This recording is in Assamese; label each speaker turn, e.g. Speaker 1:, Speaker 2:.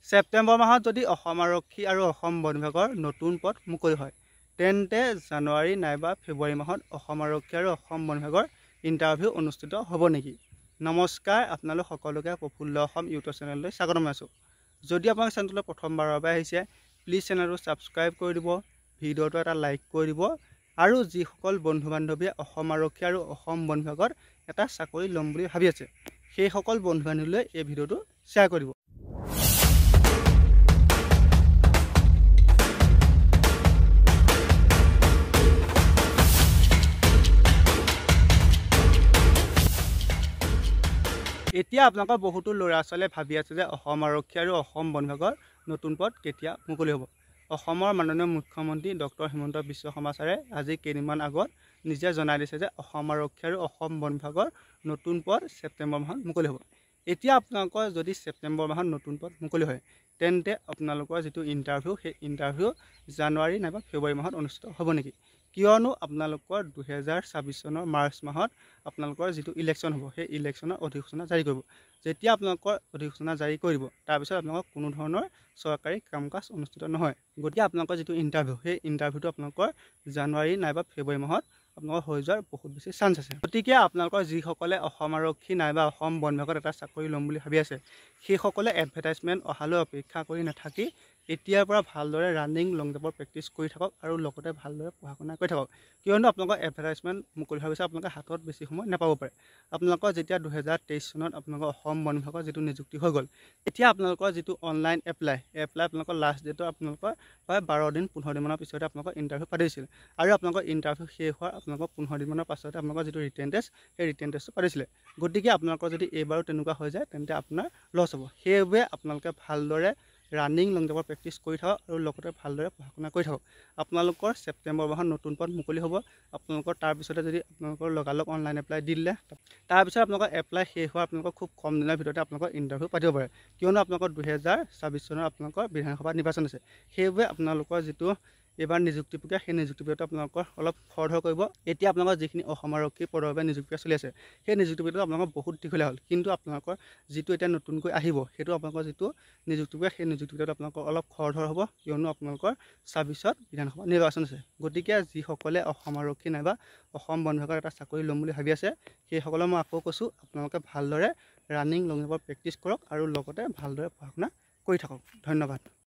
Speaker 1: ছেপ্টেম্বৰ মাহত যদি অসম আৰক্ষী আৰু অসম বন বিভাগৰ নতুন পদ মুকলি হয়, তেন্তে জানুৱাৰী নাইবা ফেব্ৰুৱাৰী মাহত অসম আৰক্ষী আৰু অসম বন বিভাগৰ ইণ্টাৰভিউ অনুষ্ঠিত হ'ব নেকি? নমস্কাৰ, আপোনালোক সকলোকে প্ৰফুল্ল অসম ইউটিউব চেনেললৈ স্বাগতম জনাইছোঁ। যদি আপোনালোক চেনেলটোলৈ প্ৰথমবাৰৰ বাবে আহিছে, প্লিজ চেনেলটো ছাবস্ক্ৰাইব কৰি দিব, ভিডিঅ'টো এটা লাইক কৰি দিব আৰু যিসকল বন্ধু বান্ধৱীয়ে অসম আৰক্ষী আৰু অসম বন বিভাগত এটা চাকৰি ল'ম বুলি ভাবি আছে, সেইসকল বন্ধু বান্ধৱীলৈ এই ভিডিঅ'টো শ্বেয়াৰ কৰি দিব। এতিয়া আপোনালোকৰ বহুতো ল'ৰা ছোৱালীয়ে ভাবি আছে যে অসম আৰক্ষী আৰু অসম বন বিভাগৰ নতুন পদ কেতিয়া মুকলি হ'ব। অসমৰ মাননীয় মুখ্যমন্ত্ৰী ডক্টৰ হিমন্ত বিশ্ব শৰ্মা ছাৰে আজি কেইদিনমান আগত নিজে জনাই দিছে যে অসম আৰক্ষী আৰু অসম বন বিভাগৰ নতুন পদ ছেপ্টেম্বৰ মাহত মুকলি হ'ব। এতিয়া আপোনালোকৰ যদি ছেপ্টেম্বৰ মাহত নতুন পদ মুকলি হয়, তেন্তে আপোনালোকৰ যিটো ইণ্টাৰভিউ, সেই ইণ্টাৰভিউ জানুৱাৰী নাইবা ফেব্ৰুৱাৰী মাহত অনুষ্ঠিত হ'ব নেকি? কিয়নো আপোনালোকৰ 2026 চনৰ মাৰ্চ মাহত আপোনালোকৰ যিটো ইলেকশ্যন হ'ব, সেই ইলেকশ্যনৰ অধিসূচনা জাৰি কৰিব। যেতিয়া আপোনালোকৰ অধিসূচনা জাৰি কৰিব, তাৰপিছত আপোনালোকৰ কোনো ধৰণৰ চৰকাৰী কাম কাজ অনুষ্ঠিত নহয়। গতিকে আপোনালোকৰ যিটো ইণ্টাৰভিউ, সেই ইণ্টাৰভিউটো আপোনালোকৰ জানুৱাৰী নাইবা ফেব্ৰুৱাৰী মাহত আপোনালোকৰ হৈ যোৱাৰ বহুত বেছি চান্স আছে। গতিকে আপোনালোকৰ যিসকলে অসম আৰক্ষী নাইবা অসম বন বিভাগত এটা চাকৰি ল'ম বুলি ভাবি আছে, সেইসকলে এডভাৰটাইজমেণ্ট অহালৈ অপেক্ষা কৰি নাথাকি এতিয়াৰ পৰা ভালদৰে ৰানিং, লং জাম্পৰ প্ৰেক্টিছ কৰি থাকক আৰু লগতে ভালদৰে পঢ়া শুনা কৰি থাকক। কিয়নো আপোনালোকৰ এডভাৰটাইজমেণ্ট মুকলি হোৱাৰ পিছত আপোনালোকে হাতত বেছি সময় নাপাব পাৰে। আপোনালোকৰ যেতিয়া 2023 চনত আপোনালোকৰ অসম বন বিভাগৰ যিটো নিযুক্তি হৈ গ'ল, এতিয়া আপোনালোকৰ যিটো অনলাইন এপ্লাই আপোনালোকৰ লাষ্ট ডেটৰ আপোনালোকৰ প্ৰায় 12 দিন 15 দিনমানৰ পিছতে আপোনালোকৰ ইণ্টাৰভিউ পাতিছিল আৰু আপোনালোকৰ ইণ্টাৰভিউ শেষ হোৱাৰ আপোনালোকৰ 15 দিনমানৰ পাছতে আপোনালোকৰ যিটো ৰিটেন টেষ্ট, সেই ৰিটেন টেষ্টটো পাতিছিলে। গতিকে আপোনালোকৰ যদি এইবাৰো তেনেকুৱা হৈ যায়, তেন্তে আপোনাৰ লছ হ'ব। সেইবাবে আপোনালোকে ভালদৰে ৰানিং, লং জাম্পৰ প্ৰেক্টিছ কৰি থাকক আৰু লগতে ভালদৰে পঢ়া শুনা কৰি থাকক। আপোনালোকৰ ছেপ্টেম্বৰ মাহত নতুন পদ মুকলি হ'ব। আপোনালোকৰ তাৰপিছতে যদি আপোনালোকৰ লগালগ অনলাইন এপ্লাই দি দিলে, তাৰপিছত আপোনালোকৰ এপ্লাই শেষ হোৱাৰ আপোনালোকৰ খুব কম দিনৰ ভিতৰতে আপোনালোকৰ ইণ্টাৰভিউ পাতিব পাৰে। কিয়নো আপোনালোকৰ 2026 চনৰ আপোনালোকৰ বিধানসভা নিৰ্বাচন আছে। সেইবাবে আপোনালোকৰ যিটো এইবাৰ নিযুক্তি প্ৰক্ৰিয়া, সেই নিযুক্তি প্ৰক্ৰিয়াটো আপোনালোকৰ অলপ খৰধৰ কৰিব। এতিয়া আপোনালোকৰ যিখিনি অসম আৰক্ষী পদৰ বাবে নিযুক্তি প্ৰক্ৰিয়া চলি আছে, সেই নিযুক্তি প্ৰক্ৰিয়াটো আপোনালোকৰ বহুত দীঘলীয়া হ'ল। কিন্তু আপোনালোকৰ যিটো এতিয়া নতুনকৈ আহিব, সেইটো আপোনালোকৰ যিটো নিযুক্তি প্ৰক্ৰিয়া, সেই নিযুক্তি প্ৰক্ৰিয়াটো আপোনালোকৰ অলপ খৰধৰ হ'ব। কিয়নো আপোনালোকৰ 26ত বিধানসভা নিৰ্বাচন আছে। গতিকে যিসকলে অসম আৰক্ষী নাইবা অসম বন বিভাগৰ এটা চাকৰি ল'ম বুলি ভাবি আছে, সেইসকলক মই আকৌ কৈছোঁ, আপোনালোকে ভালদৰে ৰানিং, লং জাম্পৰ প্ৰেক্টিছ কৰক আৰু লগতে ভালদৰে পঢ়া শুনা কৰি থাকক। ধন্যবাদ।